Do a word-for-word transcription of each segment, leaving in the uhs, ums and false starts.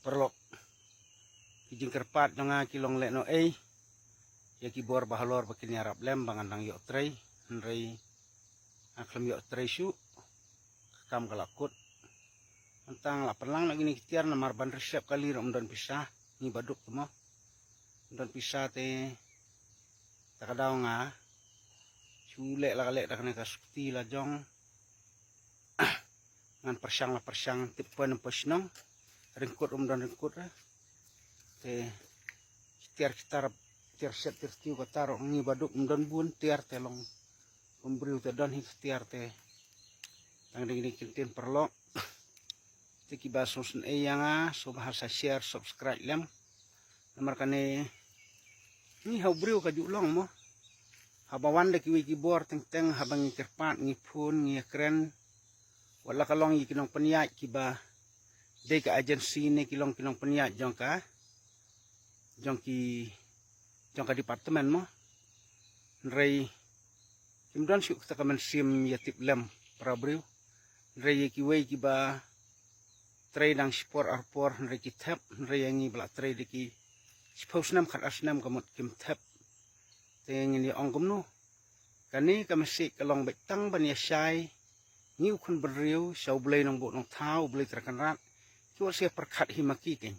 Paralok, ki jingkyrpad jong nga ki long lehnohei ïa ki bor ba halor ba kin ïarap lem ba ngan dang ïoh trei, hynrei nga khlem ïoh trei shuh. Ka kam ka la kut. Mynta nga la pynlang noh kine ki tiar namar ban rishep kali ruh ym don pisa, ngi baduk te mo. Ym don pisa te ta ka daw nga shu leh la ka leh da kane ka skuti la jong. Ngan pyrshang la pyrshang tip poi ne poi shnong. Ryngkut um don ryngkut re. Te tiar ki tar, tiar shet tiar tiew ka tar, ngi baduk um don bun tiar te long. Kum briew te don hi tiar te. Tang dei kine ki ktien paralok. Te kiba sngewsynei ïa nga, sngewbha sa share, subscribe lem. Namar kane ngi ha u briew ka ju long mo. Haba wan da kiwei ki bor teng teng, haba ngi kyrpad, ngi phone, ngi ïakren. Wat la ka long ïa ki nongpynïaid kiba dei ka agency ne ki long ki nongpynïaid jong ka, jong ki, jong ka department mo. Hynrei kim don shuh kata ka mynsiem ïa tip lem para briew. Hynrei ïa kiwei kiba trei dang shipor arpor hynrei ki thep, hynrei ïa ngi ba la trei da ki shiphew snem khat ar snem ka mut kim thep. Te ngin ïa ong kumno? Kane ka message ka long beit tang ban ïa shai ngi u khun bynriew sha U Blei Nongbuh Nongthaw, U Blei Trai Kynrad. Ki wat sa pyrkhat hi ma ki keiñ.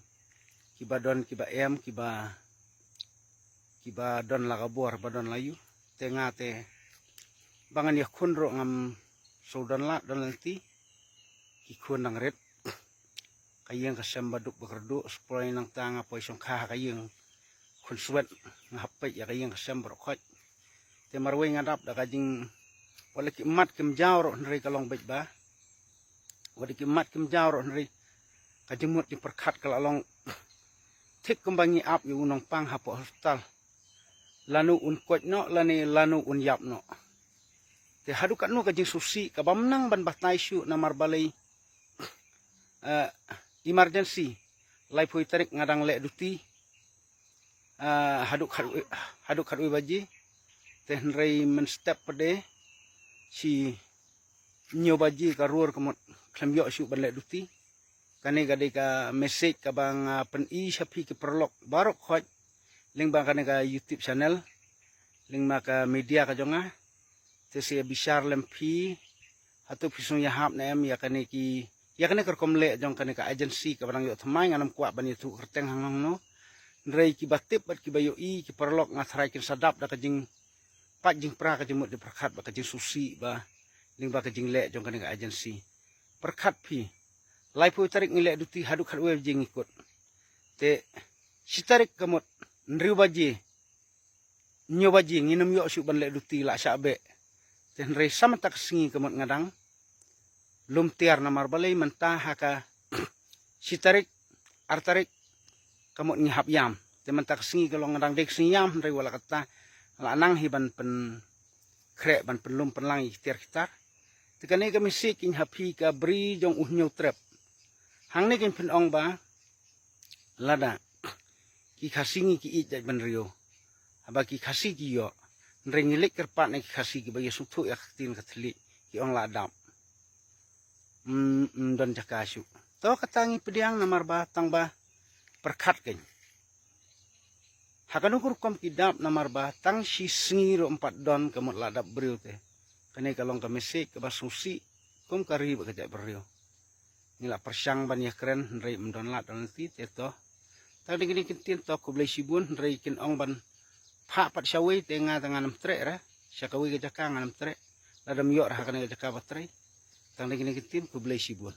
Kiba don, kiba em, kiba, kiba don la ka bor, ba don la ïu. Te nga te ba ngan ïakhun ruh ngam shu don la, don la ti. Ki khun dang rit. Ka ïing ka sem ba duk ba kyrduh, spoi nangta nga poi shongkha ha ka ïing khun swet, nga hap peit ïa ka ïing ka sem baroh khoit. Te marwei nga dap da ka jing, wat la ki mat kim jaw ruh hynrei ka long beit ba, wat la ki mat kim jaw ruh hynrei ka jingmut jingpyrkhat ka la long thik kumba ngi ap ïa u nongpang hapoh hospital. Lano un koit noh, lane lano un ïap noh. Te haduh katno ka jingsngewsih kaba ym nang ban batai shuh namar balei, eh, emergency. Laiphew tarik nga dang leh duty. Eh, haduh khat, haduh khatwei baje. Te hynrei mynstep pat de shi hynñiew baje ka rur ka mut khlem ïoh shuh ban leh duty. Kane ka dei ka message kaba nga pyni sha phi ki paralok baroh khoit lyngba kane ka YouTube channel, lyngba ka media ka jong nga. Te sa ïa bishar lem phi, hato phi sngew ïahap ne em ïa kane ki, ïa kane ka rukom leh jong kane ka agency kaba dang ïoh thymmai, ngan ym kwah ban ïathuh kyrteng hangno hangno. Hynrei kiba tip bad kiba ïohi ki paralok nga tharai kin sa dap da ka jingpait jingpra, ka jingmut jingpyrkhat bad ka jingsngewsih ba lyngba ka jingleh jong kane ka agency. Pyrkhat phi. Laiphew tarik ngi leh duty haduh khatwei baje ngi kut. Te shi tarik ka mut hynriew baje, hynñiew baje ngin ym ïoh shuh ban leh duty, la shah beh. Te hynrei sa mynta ka sngi ka mut nga dang lum tiar namar balei mynta ha ka shi tarik, ar tarik ka mut ngi hap ïam. Te mynta ka sngi ka long nga dang dei ka sngi ïam hynrei wat la katta la nang hi ban pynkhreh ban pynlum pynlang ïa ki tiar ki tar. Te kane ka message keiñ ha phi ka bri jong u Hynñiewtrep. Hangne keiñ phin ong ba lada ki Khasi ngi ki ïeit jaitbynriew, haba ki Khasi ki ïoh, hynrei ngi leit kyrpad na ki Khasi kiba ïasngewthuh ïa ka ktien ka thylliej, ki ong la dap. Mm, mm, don jaka shuh. To kata ngi pdiang namar ba tang ba pyrkhat keiñ. Ha kano ka rukom ki dap namar ba tang shi sngi ruh ym pat don ka mut la dap briew te. Kane ka long ka message kaba sngewsih kum ka ri bad ka jaitbynriew. Ngi la pyrshang ban ïakren hynrei ym don lad don lynti te to. Tang dei kine ki ktien to, khublei shibun, hynrei kin ong ban phah pat shawei te nga te ngan ym treh re. Sha kawei ka jaka ngan ym treh. Lada ym ïoh re ha kane ka jaka ba trei. Tang dei kine ki ktien, khublei shibun.